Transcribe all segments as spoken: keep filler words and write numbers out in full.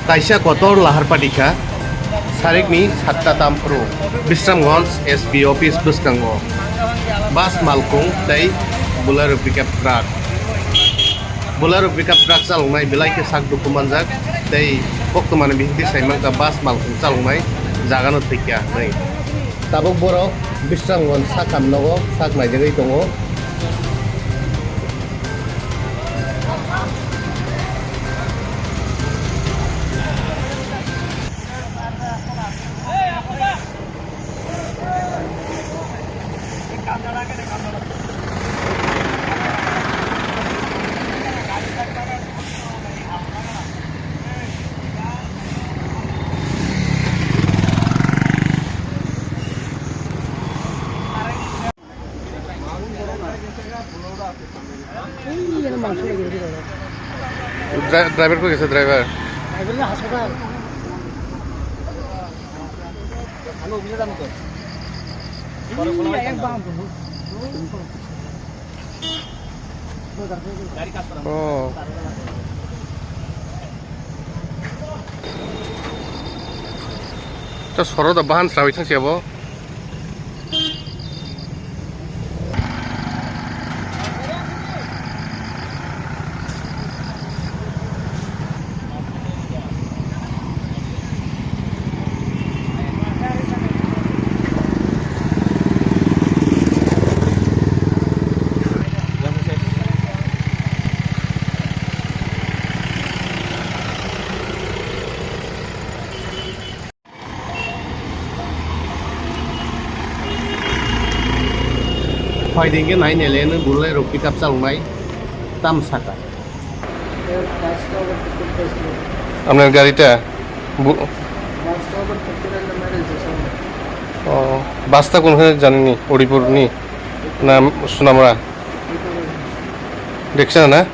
Kaisa kotor lahar padi kha, sarikni satta tamphru, Bisramganj S P office bwskango bus malkhung tei Bolero pickup truck. Bolero pickup truck chaloknai belai khe sak dukhu manjak tei koktwmani bisingtwi sai mankha bus malkhung chaloknai jagano thwikya hwnwi. Tabuk borok Bisramganj sakam nogo sak naijagwi tongo. Dra-, driver koi gese driver? Oh. Ta soro da bahan srawi thang siya bo. Phaidi hwnkhe nai nele nw bulai rok pickup chaloknai tam saka. Amne gari ta bu-, oh, bus ta kun hwnkhe janini, Oripur ni na Sunamra? Deksa na?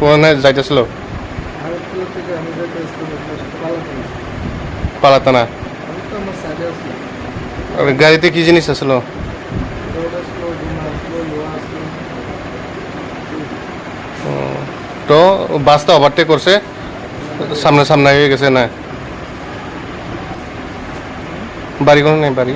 Kuana jaita silo? Palatana. Ar gari te ki jinis asilo? Oh, to bus ta overtake korse, samne samne awi gese na. Bari kono nai bari.